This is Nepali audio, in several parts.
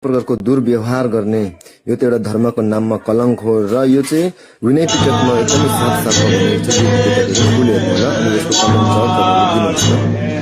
प्रकारको दुर्व्यवहार गर्ने यो त एउटा धर्मको नाममा कलंक हो र यो चाहिँ विनय पिटकमा एकदमै साफ साफ भनेको छ। यो भिडियो फुल हेर्नु होला अनि यसको कमेन्ट जवाब तपाईँले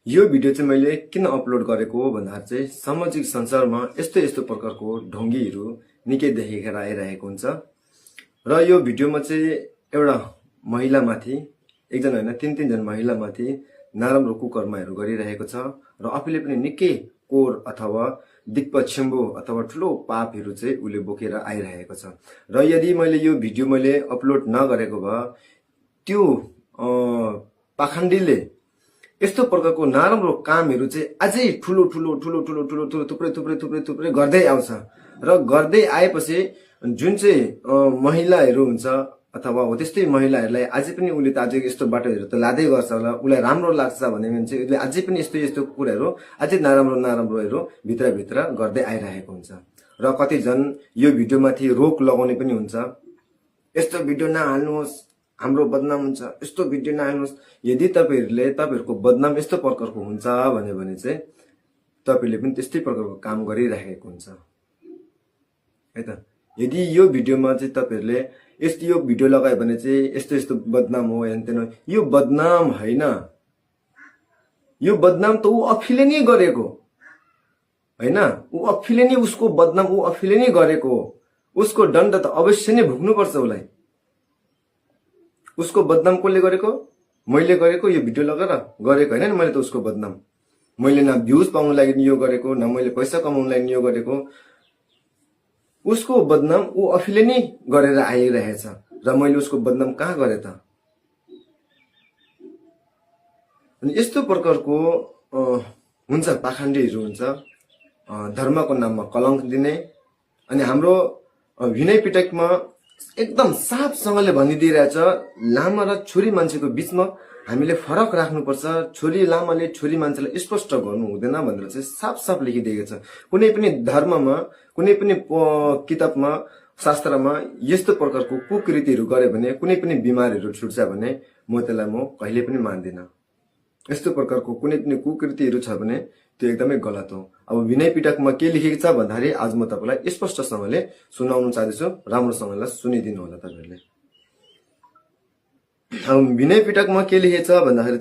यो भिडियो चाहिँ मैले किन अपलोड गरेको हो भन्दा चाहिँ सामाजिक सञ्जालमा यस्तो यस्तो प्रकारको ढोंगीहरू निकै देखेर आइरहेको हुन्छ र यो भिडियोमा चाहिँ एउटा महिलामाथि एकजना हैन तीन जना महिलामाथि नराम्रो कुकर्महरू गरिरहेको छ र आफूले पनि निकै कोर अथवा दिक्पछिम्बो अथवा ठुलो पापहरू चाहिँ उले बोकेर आइरहेको छ र यदि मैले यो भिडियो अपलोड नगरेको भए त्यो पाखण्डीले यस्तो प्रकारको नराम्रो कामहरू चाहिँ अझै ठुलो ठुलो ठुलो ठुलो ठुलो ठुलो थुप्रै थुप्रै थुप्रै थुप्रै गर्दै आउँछ र गर्दै आएपछि जुन चाहिँ महिलाहरू हुन्छ अथवा हो त्यस्तै महिलाहरूलाई अझै पनि उले त अझै यस्तो बाटोहरू त लादै गर्छ होला उलाई राम्रो लाग्छ भने चाहिँ उले अझै पनि यस्तो यस्तो कुराहरू अझै नराम्रोहरू भित्र गर्दै आइरहेको हुन्छ र कतिजन यो भिडियोमाथि रोक लगाउने पनि हुन्छ। यस्तो भिडियो नहाल्नुहोस् हाम्रो बदनाम हुन्छ, यस्तो भिडियो नहाल्नुहोस्। यदि तपाईहरुको बदनाम यस्तो प्रकारको हुन्छ भने चाहिँ तपाईले पनि त्यस्तै प्रकारको काम गरिरहेको हुन्छ है त। यदि यो भिडियोमा चाहिँ तपाईहरुले यो भिडियो लगायो भने चाहिँ यस्तो यस्तो बदनाम हो हेनतेन, यो बदनाम हैन, यो बदनाम त ऊ आफैले नै गरेको हैन, ऊ आफैले नै उसको बदनाम ऊ आफैले नै गरेको हो। उसको दण्ड त अवश्य नै भुग्नु पर्छ उलाई। उसको बदनाम कसले गरेको? मैले गरेको, यो भिडियो लगाएर गरेको हैन नि मैले त उसको बदनाम। मैले न भ्यूज पाउनु लागि यो गरेको, न मैले पैसा कमाउनु लागि यो गरेको। उसको बदनाम ऊ आफैले नै गरेर आइरहेछ र मैले उसको बदनाम कहाँ गरे त? अनि यस्तो प्रकारको हुन्छ, पाखण्डीहरू हुन्छ, धर्मको नाममा कलंक दिने। अनि हाम्रो विनय पिटकमा एकदम साफसँगले भनिदिइरहेछ, लामा र छोरी मान्छेको बीचमा हामीले फरक राख्नुपर्छ, छोरी लामाले छोरी मान्छेलाई स्पष्ट गर्नु हुँदैन भनेर चाहिँ साफ साफ लेखिदिएको छ। कुनै पनि धर्ममा, कुनै पनि किताबमा, शास्त्रमा यस्तो प्रकारको कुकृतिहरू गरे भने, कुनै पनि बिमारहरू छुट्छ भने म त्यसलाई कहिले पनि मान्दिन। यस्तो प्रकारको कुनै पनि कुकृतिहरू छ भने त्यो एकदमै गलत हो। अब विनय पिटकमा के लेखेको छ भन्दाखेरि आज म तपाईलाई स्पष्टसँगले सुनाउन चाहन्छु, राम्रोसँगले सुनिदिनु होला तपाईहरुले। अब विनय पिटकमा के लेखेको छ भन्दाखेरि